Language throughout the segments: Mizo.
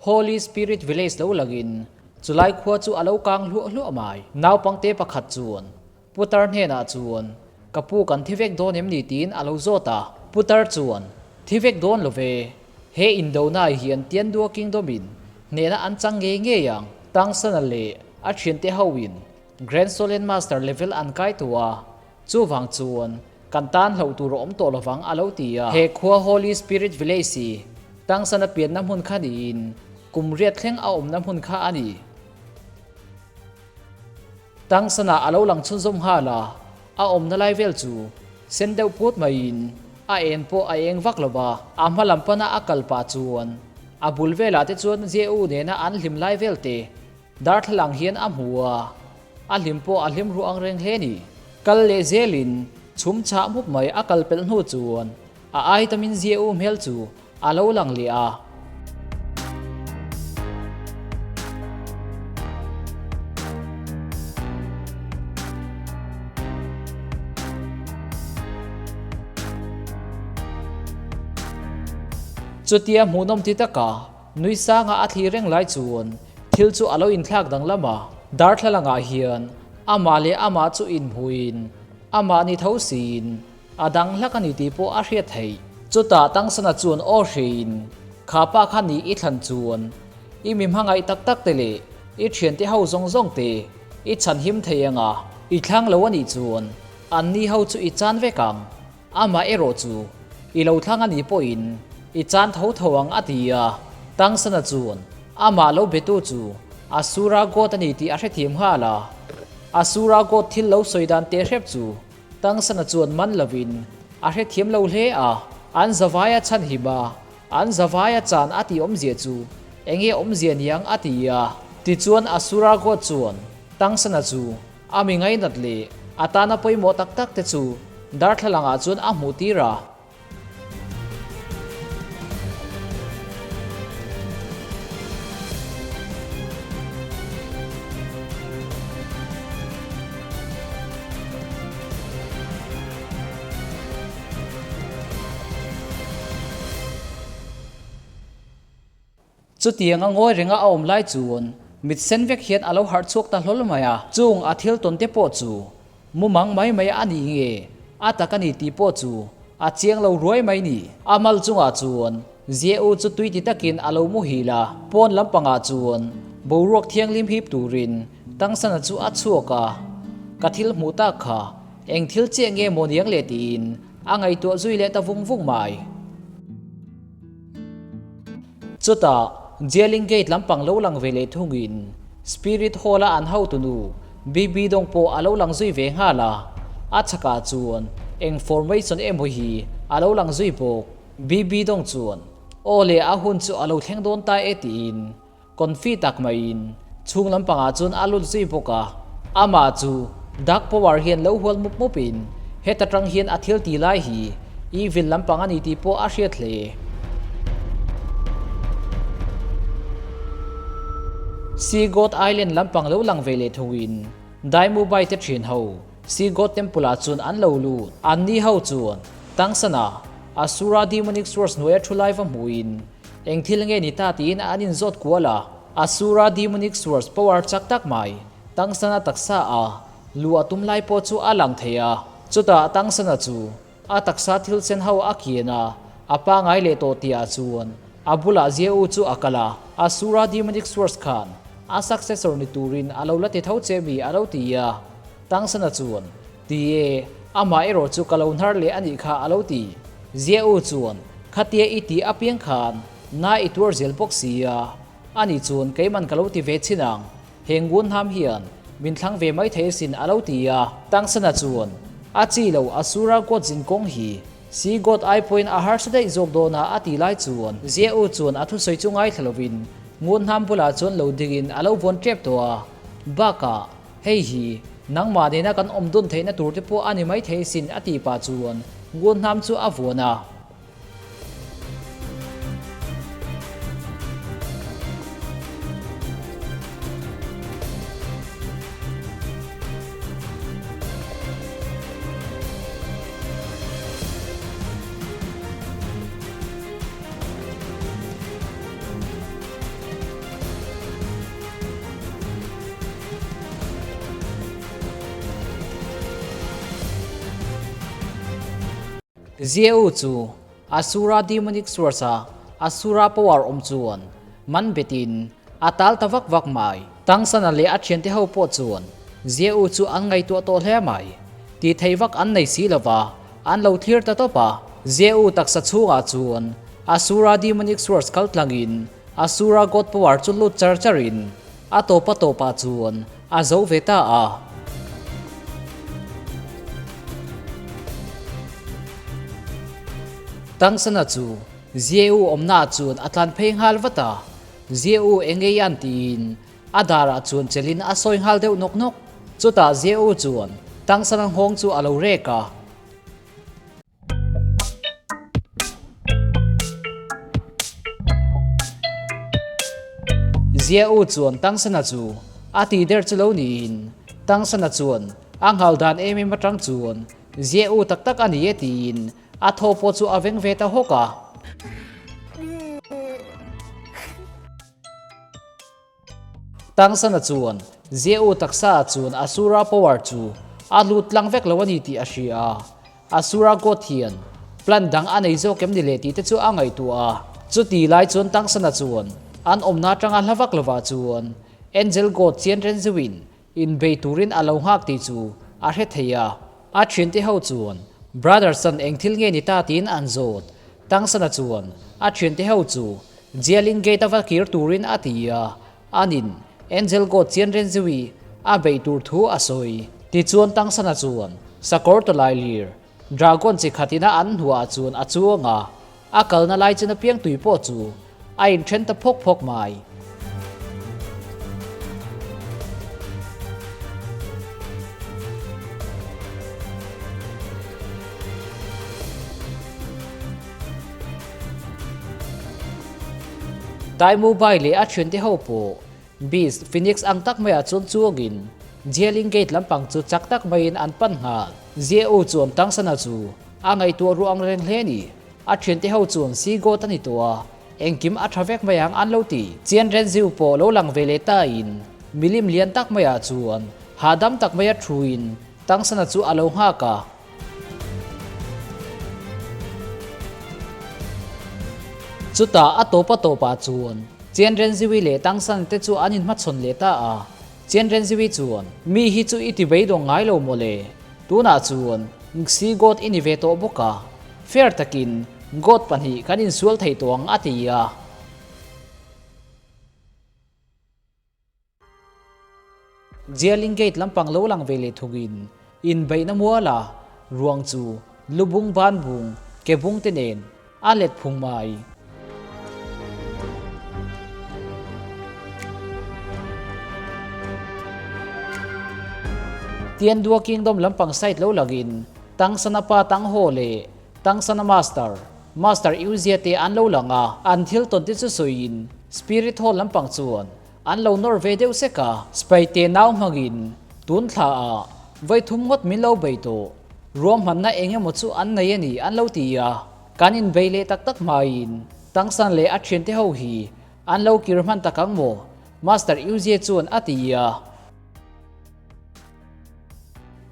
Holy Spirit Village lo langin chulai khua chu a lo kang hluah hluah mai. Naupangte pakhat chuan Putar hnenah chuan, Ka pu kan thi vek dawn em ni? tiin a lo zawt a. Putar chuan, Thi vek dawn lo ve. He indona hian Tiandua Kingdom in hnehna an chang ngei ngei ang. Tangsana leh a thiante hoin Grand Solen Master level an kai tawh a, chuvang chuan kan tan hlauh tur a awm tawh lovang a lo ti a. He khua Holy Spirit Village hi Tangsana pianna hmun kha niin kum riat thleng a awmna hmun kha a ni. Tangsanah a lo lang chhunzawm nghal a, a awmna lai vel chu sen deuh put maiin a en pawh a eng vak lo va. A hma lam pana a kal pah chuan a bul velah te chuan Jehu nena an hlim lai vel te darthlalang hian a hmu a, a hlim pawh a hlim ruh ang reng hle ni. Kal leh zelin chhum chhah mup mai a kal pelh hnu chuan a aitamin Jehu hmel chu A lo lang leh a. Chutia hmuhnawm ti taka nui sanga a thli reng lai chuan thil chu a lo inthlak danglam a. Darthlalangah hian amah leh amah chu inhmuin amah ni tho siin A dang hlak a ni tih pawh a hriat theih. Chutah Tangsana chuan aw hreiin, Kha pa kha ni i thlan chuan i mi hmangaih tak tak te leh i thiante ho zawng zawng te i chhan him thei ang a, i thlang lo a nih chuan an ni ho chu i chan vek ang. Amah erawh chu i lo thlang a nih pawhin i chan tho tho ang a ti a. Tangsana chuan amah lo betu chu Asura God a ni tih a hrethiam nghal a. Asura God thil lo sawi dan teh hrep chu Tangsana chuan man lovin a hrethiam lo hle a, an zavaia chhan him a, an zavaia chan a tih awmzia chu enge awmzia niang a ti a. Tichuan Asura God chuan Tangsana chu a mi ngainat leh a tana pawimawh tak tak te chu darthlalangah chuan a hmuh tir a. Chutiang a ngawi renga a awm lai chuan mit sen vek hian a lo harh chhuak ta hlawl mai a. Chung a thil tawn te pawh chu mumang mai mai a ni nge a tak a ni tih pawh chu a chiang lo ruai mai ni. A mal chungah chuan Zia-u chu tui ti takin a lo muhil a, pawn lampangah chuan boruak thianghlim hip turin Tangsana chu a chhuak a. Ka thil hmuh tak kha eng thil chiah nge maw niang le tiin a ngaihtuah zui leh ta vung vung mai. Chutah, Jeling Gate lampang lo lang ve leh thungin Spirit Hall-a an hotunu Bibi Dong pawh a lo lang zui ve nghal a, a chhakah chuan eng formation emaw hi a lo lang zui bawk. Bibi Dong chuan, Aw le, a hun chu a lo thleng dawn ta e tiin confi tak maiin chhung lampangah chuan a lut zui bawk a. Amah chu Dark Power hian lo hual mup mupin heta tang hian a thil ti lai hi Evil lampang a ni tih pawh a hriat hle. Sea God Island lampang lo lang ve leh thungin Daimubai te thian ho Sea God Temple ah chuan an lo lut. Anni ho chuan Tangsana, Asura Demonic Source hnuaia thu lai va hmuhin Eng thil nge ni ta tiin an inzawt kual a, Asura Demonic Source power chak tak mai Tangsana taksa a luh a tum lai pawh chu a lang thei a. Chutah Tangsana chu a taksa thil sen ho a kian a, a pangai leh tawh tihah chuan a bulah Zia-u chu a kal a, Asura Demonic Source khan a successor ni turin a lo la ti tho che mi a lo ti a. Tangsana chuan, Ti e, amah erawh chu ka lo hnar leh a nih kha a lo ti. Zia-u chuan, Khatia i tih apiang khan na i tuar zel bawk si a, ani chuan keiman ka lo ti ve chin ang, he ngun hnam hian min thlang ve mai thei asin a lo ti a. Tangsana chuan, A chi lo, Asura God zin kawng hi Sea God ai pawhin a harsa daih zawk dawn a a ti lai chuan Zia-u chuan a thusawi chu ngaithla lovin ngun hnam bulah chuan lo dingin a lo vawn tep tawh a, bakah, Hei hi nangmah nena kan awm dun theihna tur te pawh a ni mai thei sin a tih pah chuan Ngunhnam chu a vuan a. Ziau chu Asura demonic source a Asura power awm chuan man betin a tal ta vak vak mai. Tangsana leh a thiante ho pawh chuan Ziau chu an ngaihtuah tawh hle mai. Tih theih vak an nei si lova, an lo thlir ta tawp a. Ziau taksa chhungah chuan Asura demonic source kal tlangin Asura god power chu lut char charin a tawpa tawpah chuan a zo ve ta a. Tangsana chu Zieu awmnaah chuan a tlan phei nghal vat a, Zieu eng ei an tiin a darah chuan chelin a sawi nghal deuh nawk nawk. Chutah Zieu chuan Tangsana nghawng chu a lo rek a. Zia U chuan Tangsana chu a ti der chu lo niin Tangsana chuan a nghal dan em em atang chuan Zia U tak tak a ni e tiin a thaw pawh chu a veng ve ta hawk a. Tangsana chuan Zeu taksa ah chuan Asura power chu a lut tlang vek lo a ni tih a hria a. Asura god hian plan dang a nei zawk em ni le tih te chu a ngaihtuah a. Chuti lai chuan Tangsana chuan an awmna atanga hla vak lovah chuan Angel god Chian Renziwin inbei turin a lo nghak tih chu a hre thei a. A thiante ho chuan Brother San eng thil nge ni ta tiin an zawt. Tangsana chuan a thiante ho chu Jialin gate a va kir turin a ti a, anin Angel God Chian Renziwi a beih tur thu a sawi. Tichuan Tangsana chuan sakawr tawlai lir Dragon chi khatina an hnuah chuan a chuang a, a kalna lai chin apiang tui pawh chu a inthen ta phawk phawk mai. Taimu Bai leh a thiante ho pawh Beast Phoenix ang tak maiah chuan chuangin Jieling Gate lampang chu chak tak maiin an pan nghal. Jie U chuan Tangsana chu a ngaihtuah ruah ang reng hle a ni. A thiante ho chuan Sea God a ni tawh a, engkim a tha vek mai ang an lo ti. Chian Renziu pawh lo lang ve leh tain milim lian tak maiah chuan hahdam tak maia thuin Tangsana chu a lo nghak a. Chutah a tawp a tawpah chuan Chian Renziwi leh Tangsan te chu an inhmachhawn leh ta a. Chian Renziwi chuan, Mi hi chu i ti beidawng ngai lo maw le? Tunah chuan Ngsi God i ni ve tawh bawk a, fair takin God pahnih kan insual thei tawh ang a ti a. Jialing Gate lampang lo lang ve leh thungin inbeihna muala ruang chu lubung ban bung ke bung te nen a let phung mai. Tiandua Kingdom lampang side lo langin Tangsana pa Tang Ho leh Tangsana Master, Master Yuzia te an lo lang a, an thil tawn te chu sawiin Spirit Hall lampang chuan An lo nawr ve deuh sek a. Spaite nau hmangin tun thla ah vawi thum ngawt min lo bei tawh. Ruahmanna eng emaw chu an nei a ni an lo ti a. Kan inbei leh tak tak hmain Tangsan leh a thiante ho hi an lo kir hman tak ang maw? Master Yuzie chuan a ti a.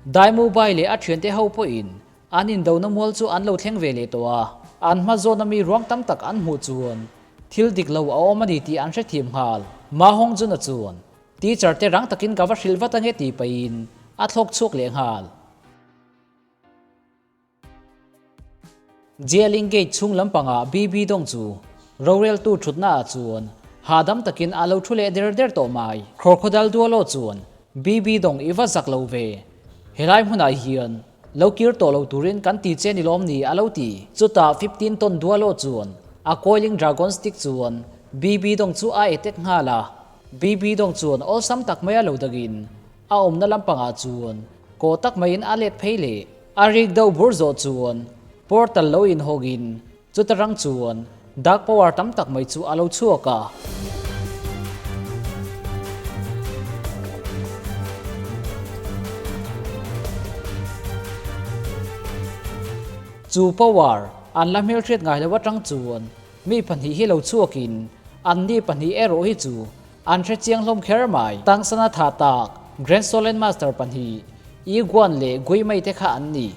Daimubai leh a thiante ho pawhin An indona mual chu an lo thleng ve leh tawh a, an hma zawna mi ruang tam tak an hmuh chuan thil dik lo a awm a ni tih an hrethiam nghal. Ma Hong Jun-a chuan teacher te rang takin ka va hrilh vat ange tih pahin a thlawk chhuak leh nghal. Jieling Gate chhung lampangah BB Dong chu roreltu thutnaah chuan hahdam takin a lo thu leh der der tawh mai. Crocodile Dualo chuan BB Dong i va zak lo ve, helai hmunah hian Lo kir tawh lo turin kan ti che ni lawm ni a lo ti. Chutah 15 ton dual aw chuan a coiling dragon stick chuan BB dawng chu a etek nghal a. BB dawng chuan awlsam tak mai a lo dagin a awmna lampangah chuan kaw tak maiin a let phei leh. A rik deuh bur zawh chuan portal lo inhawgin chuta rang chuan dark power tam tak mai chu a lo chhuak a. Chu power an la hmelhriat ngai lo atang chuan mi pahnih hi lo chhuakin an ni pahnih erawh hi chu an hre chiang hlawm kher mai. Tangsana tha tak Grand Solen Master pahnih Iguan leh Guimei te kha an ni.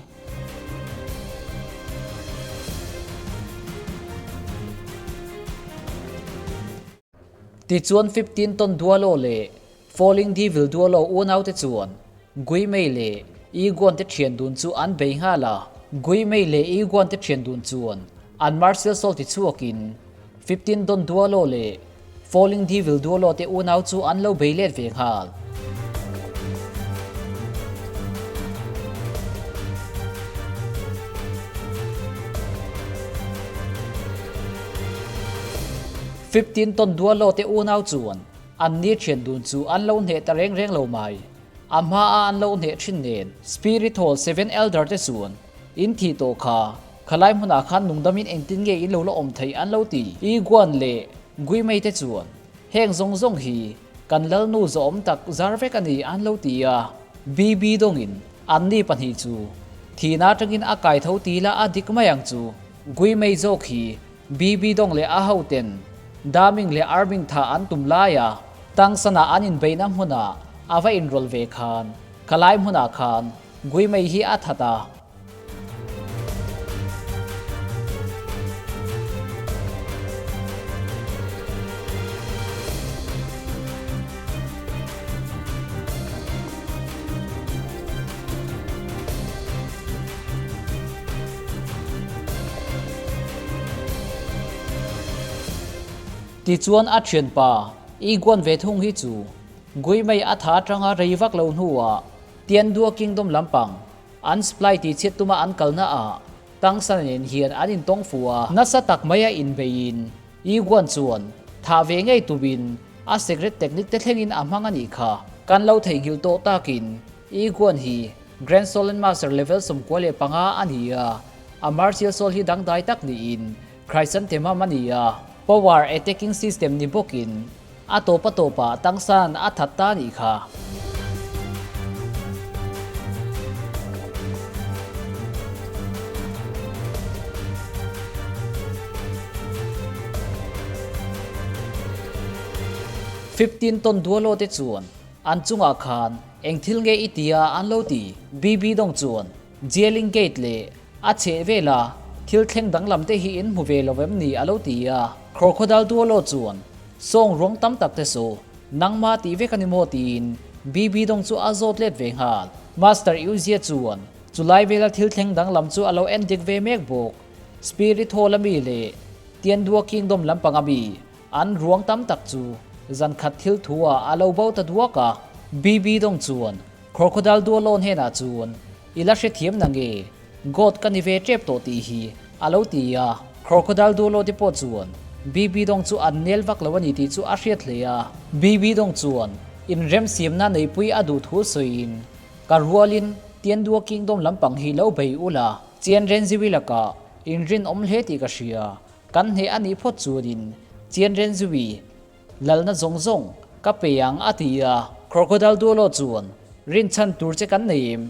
Tichuan 15 Ton Dualo leh Falling Devil Dualo unaute chuan Guimei leh Iguan te thian dun chu an bei nghal a. Guimei leh Iguan te thian dun chuan an Martial Soul ti chhuakin 15 Ton Dualo leh Falling Devil Dualo te unau chu an lo bei let ve nghal. 15 Ton Dualo te unau chuan an ni thian dun chu an lo hneh ta reng reng lo mai. A hmaa an lo hneh thin nen Spirit Hall Seven Elder te chuan in thih tawh kha khalai hmunah khan nungdamin engtin nge in lo la awm theih an lo ti. Iguan leh Guimei te chuan heng zawng zawng hi kan lalnu zawhawm tak zar vek a ni an lo ti a. BB dawngin anni pahnih chu thihna atangin a kai tho ti la a dik mai ang chu. Guimei zawk hi BB dawng leh a hoten Daming leh Arming tha an tum laia Tangsana an inbeihna hmunah a va inrawlh ve khan khalai hmunah khan Guimei hi a that a. Tichuan a thianpa Iguan ve thung hi chu Guimei a tha atanga rei vak lo hnuah Tiandua Kingdom lampang an supply tih chhiat tuma an kalna ah Tangsan nen hian an intawng fu a. Nasa tak maia inbeiin Iguan chuan thah ve ngei tumin a secret technique te thlengin a hmang a nih kha. Kan lo theihnghilh tawh takin Iguan hi Grand Solen Master level 95 a ni a, a martial soul hi dangdai tak niin Chrysanthemum a ni a, power attacking system ni bawkin a tawp a tawpah tangsan a that ta a nih kha. 15 ton Dualo te chuan an chungah khan eng thil nge i tia an lo ti. BB dawng chuan Jieling Gate leh a chheh vela thil thleng danglam te hi in hmu ve lo em ni a lo ti a. Crocodile Dualo chuan sawng ruang tam tak te saw nangma tih vek a ni maw tiin BB dawng chu a zawt let ve nghal. Master Yuzia chuan chulai vela thil thleng danglam chu a lo en dik ve mek bawk. Spirit Hall a mi leh Tiandua Kingdom lampang a mi An ruang tam tak chu zan khat thil thu ah a lo bo ta duak a. BB dawng chuan Crocodile Dualawn henah chuan I la hrethiam na nge? God ka ni ve tep tawh tih hi a lo ti a. Crocodile Dualaw te pawh chuan BB dawng chu an nel vak lo a ni tih chu a hriat hle a. BB dawng chuan inremsiamna neipui a duh thu sawiin ka rualin Tiandua Kingdom lampang hi lo bei ula Chian Renziwi lakah inrinawm hle tih ka hria. Kan hneh a nih phawt chuanin Chian Renzuwi lalna zawng zawng ka pe ang a ti a. Crocodile Duolo chuan rinchhan tur che kan nei em?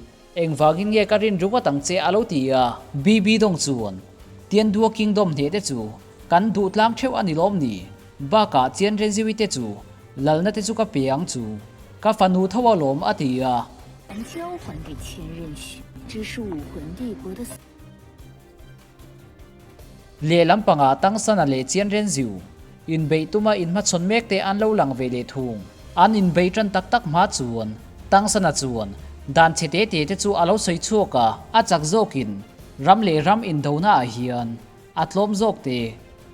Engvangin nge ka rin ringawt ang che a lo ti a. BB Dong chuan Tiandua Kingdom hneh te chu kan duh tlang theuh a ni lawm ni? Bakah Chian Renzuwi te chu lalna te chu ka pe ang chu ka fanu tho alawm a ti a. Lehlam pangah Tangsana leh Chianrenziu inbeih tuma inhmachhawn mek te an lo lang ve leh thung. An inbeih tan tak tak hma chuan Tangsana chuan dan chhe te te te chu a lo sawi chhuak a, a chak zawkin ram leh ram indona ah hian a tlawm zawk te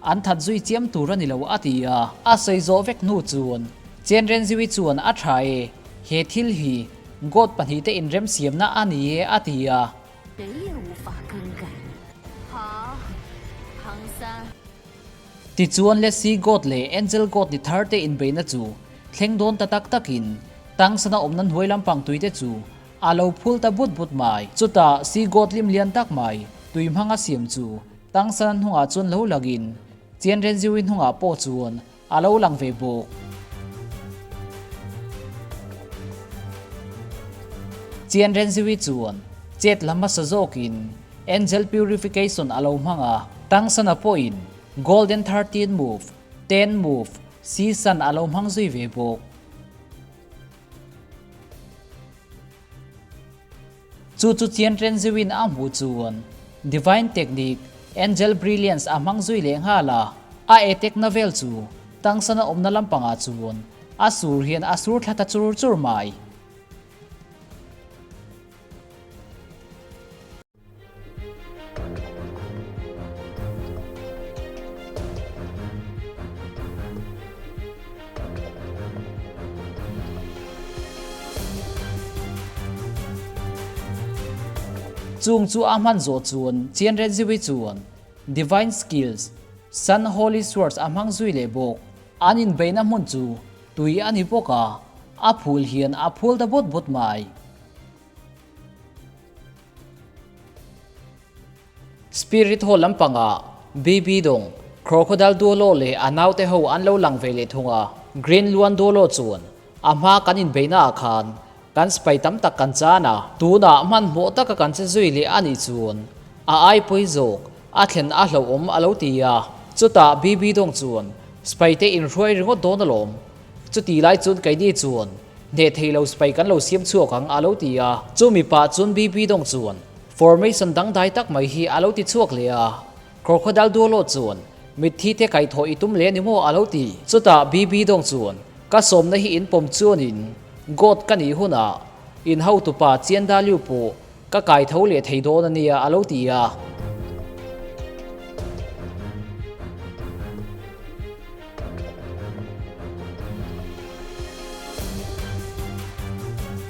an that zui chiam tur a ni lo a ti a. A sawi zawh vek hnu chuan Chianrenziui chuan a tha e, he thil hi God pahnihte inremsiamna a ni e a ti a. Tichuan Lessie God leh Angel God ni thar te inbeihna chu thleng dawn ta tak takin Tangsana awmna hnuai lampang tui te chu a lo phul ta but but mai. Chutah Sea God lim lian tak mai tui hmanga siam chu Tangsana hnungah chuan lo langin Chianrenziui hnungah pawh chuan a lo lang ve bawk. Chian Renziwi chuan chet la hmasa zawkin Angel Purification a lo hmang a, Tangsana pawhin Golden 13 Move, 10 Move, Season a lo hmang zui ve bawk. Chu chu Chian Renziwin a hmuh chuan Divine Technique, Angel Brilliance a hmang zui leh nghal a, a attack na vel chu. Tangsana awmna lampangah chuan a sur hian a sur thla ta chur chur mai. Chung chu a hman zawh chuan Chianrenziwi chuan Divine Skills, Sun Holy Swords a hmang zui leh bawk. An inbeihna hmun chu tui a ni bawk a, a phul hian a phul ta but but mai. Spirit Hall lampangah BB Dawng, Crocodile Duolo leh a naute ho an lo lang ve leh thung a. Green Luan Duolo chuan a hma kan inbeihna ah khan kan sipai tam tak kan chan a, tunah hmanhmawh taka kan che zui leh a nih chuan a ai pawi zawk a thlen a hlauhawm a lo ti a. Chutah BB Dawng chuan sipai te inhruai ringawt dawn alawm. Chuti lai chuan keini chuan hneh thei lo sipai kan lo siam chhuak ang a lo ti a. Chumi pah chuan BB Dawng chuan Formation dangdai tak mai hi a lo ti chhuak leh a, Crocodile Duolo chuan mitthi te kaihthawh i tum leh ni maw a lo ti. Chutah BB Dawng chuan ka sawmna hi in pawm chuanin God ka nih hunah in hotupa Chiandaliu pawh ka kaitho leh thei dawn a nia a lo ti a.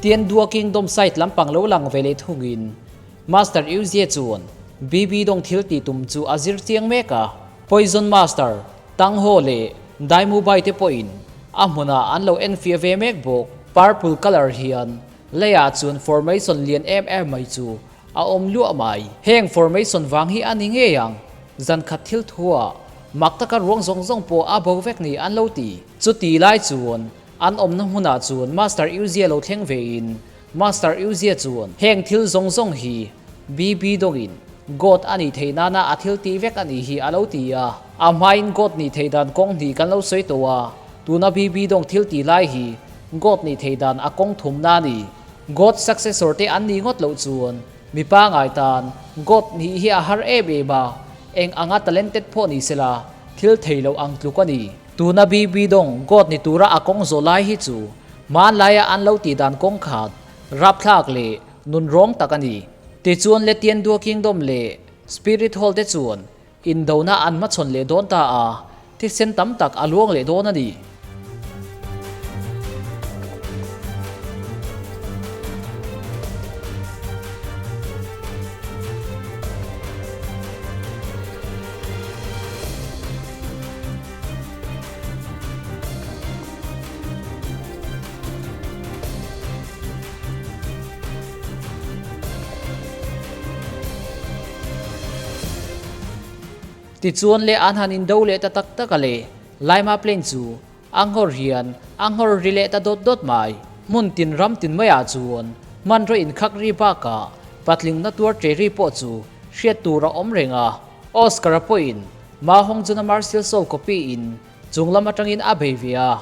Tiandua Kingdom site lampang lo lang ve leh thungin Master Yuzie chuan BB Dong thil tih tum chu a zir chiang mek a. Poison Master, Tang Ho leh Dai Mu Bai te pawhin a hmunah an lo enfiah ve mek bawk. Purple colour hian leiah chuan formation lian em em mai chu a awm luah mai. Heng formation vang hi a ni ngei ang, zan khat thil thua mak taka ruang zawng zawng pawh a bo vek ni an lo ti. Chuti lai chuan an awmna hmunah chuan Master Uzia lo thleng vein Master Uzia chuan heng thil zawng zawng hi BB dawngin God a nih theih nana a thil tih vek a nih hi a lo ti a. A hmain God nih theih dan kawng hnih kan lo sawi tawh a, tuna BB dawng thil tih lai hi God nih theih dan a kawng thumna a ni. God successor te an nih ngawt loh chuan mi pangai tan God nih hi a har em em a, eng anga talented pawh ni sela thil thei loh ang tluk a ni. Tuna BB dawng God ni tura a kawng zawh lai hi chu hmanlaia an lo tih dan kawng khat rapthlak leh nunrawng tak a ni. Tichuan Letiandua Kingdom leh Spirit Hall te chuan Indona an hmachhawn leh dawn ta a, thisen tam tak a luang leh dawn a ni. Tichuan le an han indo leh ta tak tak a le, Laima Plain chu a nghawr hian a nghawr ri leh ta dawt dawt mai. Hmun tin ram tin maiah chuan hmanraw inkhak ri bakah patling na tuar ṭe ri pawh chu hriat tur a awm reng a. Oscar-a pawhin Ma Hong Jun-a Martial Soul copy in Chung lam atangin a bei ve a.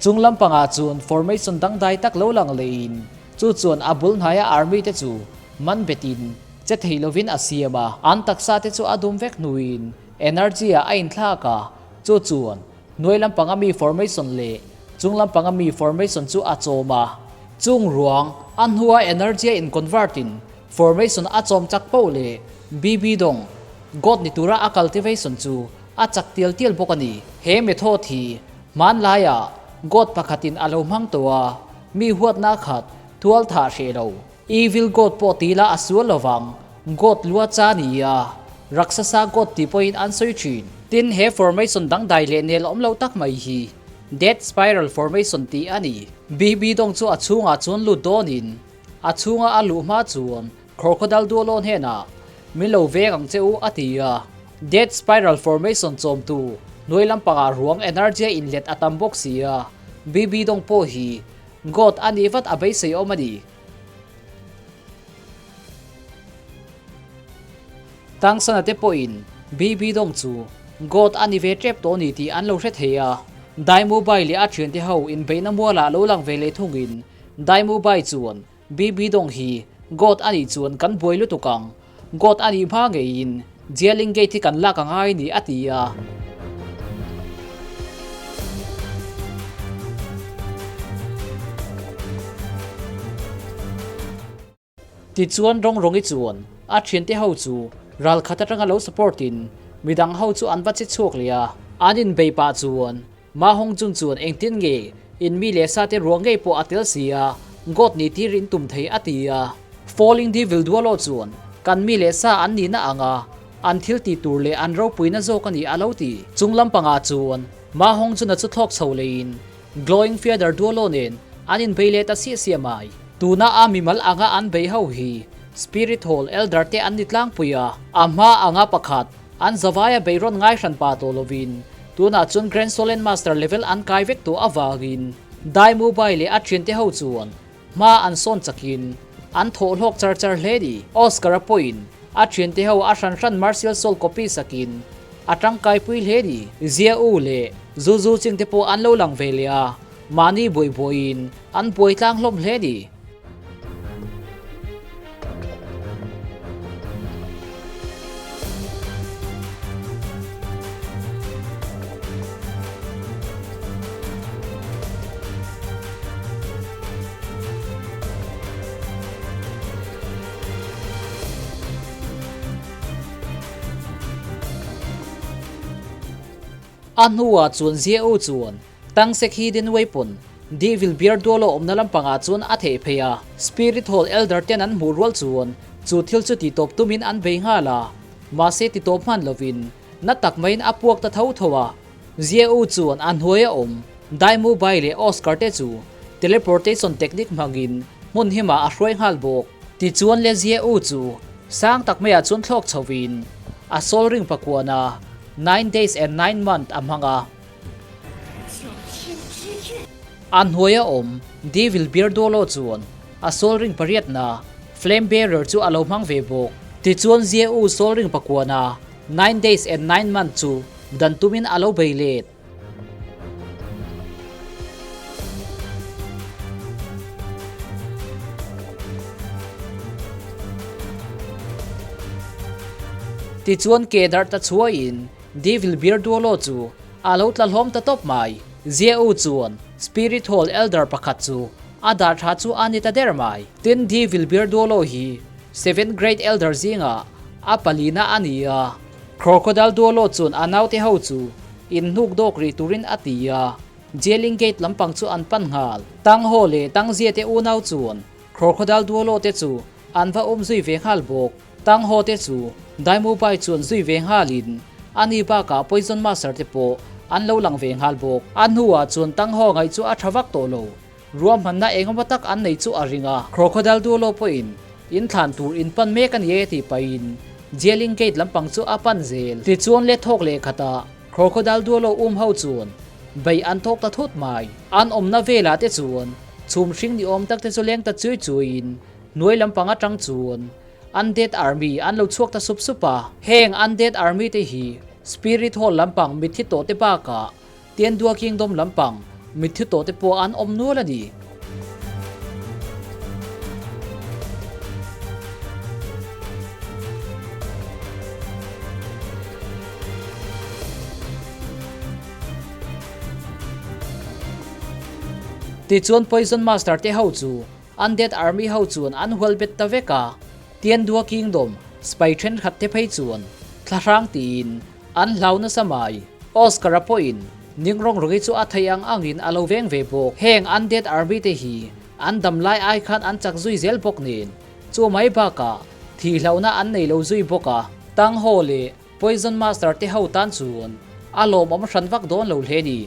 Chung lampangah chuan formation dangdai tak lo lang lehin chu chuan a bul hnaia army te chu man betin che thei lovin a siam a. An taksa te chu a dum vek hnuin energy ah a inthlak a, chu chuan Hnuai lampanga mi formation leh chung lampanga mi formation chu a chawm a, chung ruang a hnua energy a in convert in formation a chawm chak poh leh BB dawng God ni tura a cultivation chu a chak tial tial bawk a ni. He method hi hmanlaiah God pakhatin a lo hmang tawh a, mi huatna khat tual thah hreh lo. Evil God pawh ti ila a sual lovang, God lua cha ni a, Raksasa God tih pawhin an sawi thin. Tin, he formation dangdai leh nel awm lo tak mai hi Death Spiral Formation tih a ni. BB dawng chu a chhungah chuan lut dawnin a chhunga a luh hma chuan Crocodile Duolo hnenah min lo veng ang che u a ti a. Death Spiral Formation chawmtu hnuai lampangah ruang energy a inlet a tam bawk si a, BB dawng pawh hi God a nih vat a beisei awm a ni. Tangsana te pawhin BB Dawng chu God a ni ve tep tawh a ni tih an lo hre thei a. Daimu Bai leh a thiante ho inbeihna mualah lo lang ve leh thungin Daimu Bai chuan BB Dong hi God a nih chuan kan buai lutuk ang. God a nih hma ngeiin Jialing Gate hi kan lak a ngai ni a ti a. Tichuan Rawngrawng-i chuan a thiante ho chu ral khat atanga lo support in midang ho chu an va che chhuak leh a. An inbei pah chuan Ma Hong Jun chuan engtin nge in mi leh sa te ruang ngei pawh a tel si a, God ni tir in tum thei a ti a. Falling Devil Dualo chuan kan mi leh sa an nihna anga an thil tih tur leh an ropuina zawk a ni a lo ti. Chung lampangah chuan Ma Hong Jun-a chu thlawk chho leiin Glowing Feather Duolo nen an inbei leh ta siah siah mai. Tuna a mimal anga an bei ho hi Spirit Hall Elder te an ni tlangpui a, a hma anga pakhat an zavaia bei rawn ngai hran pa tawh lovin tunah chuan Grand Solen Master level an kai vek tawh avangin Dai Mubai leh a thiante ho chuan hma an sawn chakin an thawh hlawk char char hle ni. Oscar-a pawhin a thiante ho a hran hran Martial Soul copy sakin a tangkaipui hle ni. Zia U leh Zu Zu Ching te pawh an lo lang ve leh a, mahni buai buaiin an buai tlang hlawm hle ni. A hnuah chuan Zia U chuan Tang Sek Hidden Weapon, Devil Bear Duolo awmna lampangah chuan a theih phei a. Spirit Hall Elder ten an hmuh rual chuan chu thil chu titawp tumin an bei nghal a, mahse titawp hman lovin na tak maiin a puak ta tho tho a. Zia U chuan a hnuaia awm Daimu Bai leh Oscar te chu teleportation technique hmangin hmun himah a hruai nghal bawk. Tichuan le Zia U chu sang tak maiah chuan thlawk chhovin a soul ring pakuana nine days and nine month a hmang a. A hnuaia awm Devil Beardolo chuan a soul ring pariatna Flame Bearer chu a lo hmang ve bawk. Tichuan Zia U soul ring pakuana nine days and nine month chu dan tumin a lo bei let. Tichuan ke darh ta chhuaiin Devil Beardolo chu A lo tla hlawm ta tawp mai. Zia U chuan Spirit Hall Elder pakhat chu a dah tha chu a ni ta der mai. Tin Devil Bearduolo hi Seventh Grade Elder zingah a palina a ni a. Crocodile Duolo chuan a naute ho chu in hnuk dawk rih turin a ti a. Jailing Gate lampang chu an pan nghal. Tang Ho leh Tang Zia te unau chuan Crocodile Duolo te chu an va awm zui ve nghal bawk. Tang Ho te chu Daimu Bai chuan zui ve nghalin a ni bakah Poison Master te pawh an lo lang ve nghal bawk. A hnuah chuan Tang Ho ngaih chu a tha vak tawh lo. Ruahmanna engemaw tak an nei chu a ring a. Crocodile Duolo pawhin in thlan tur in pan mek a ni e tih pahin Jailing Gate lampang chu a pan zel. Tichuan le thawk leh khatah Crocodile Duolo um ho chuan bei an thawk ta thut mai. An awmna velah te chuan chhum hring ni awm tak te chu leng ta chui chuiin hnuai lampang atang chuan Undead Army an lo chhuak ta sup sup a. Heng Undead Army te hi Spirit Hall lampang mitthi tawh te bakah Tiandua Kingdom lampang mitthi tawh te pawh an awm nual a ni. Tichuan Poison Master te ho chu Undead Army ho chuan an hual bet ta vek a, Tiandua Kingdom sipai thenkhat te phei chuan thlahrang tiin an hlau nasa mai. Oscar-a pawhin Ningrong Rogi chu a theih ang angin a lo veng ve bawk. Heng Undead Army te hi an dam lai ai khan an chak zui zel bawk nen, chu mai bakah thih hlauhna an nei lo zui bawk a. Tang Ho leh Poison Master te ho tan chuan a lawmawm hran vak dawn lo hle ni.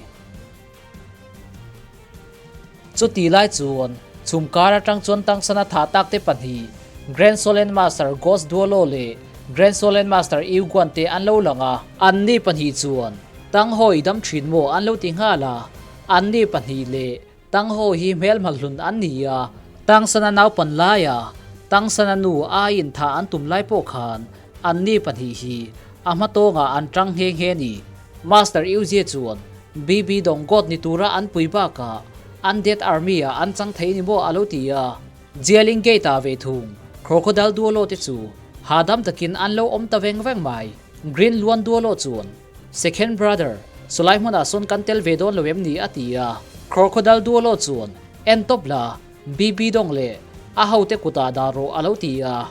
Chuti lai chuan chhum kar atang chuan Tangsana thah tak te pahnih, Grand Solen Master Ghost Duolo leh Grand Solen Master Yu Guan te an lo lang a. Anni pahnih chuan Tang Ho i dam thin maw an lo ti nghal a, anni pahnih leh Tang Ho hi hmelhma hlun an ni a, Tangsana naupan laia Tangsana nu aiin thah an tum lai pawh khan anni pahnih hi a hmatawngah an tang nghe nghe a ni. Master Yu Jie chuan BB Dong God ni tura an pui bakah Undead Army ah an chang thei ni maw a lo ti a. Jialing Gate ah ve thung Crocodile Duolo te chu hahdam takin an lo awm ta veng veng mai. Green Luan Duolo chuan Second brother, sawlai hmunah sawn kan tel ve dawn lo em ni a ti a. Crocodile Duolo chuan en tawp la, BB dawng leh a hote kutah dah rawh a lo ti a.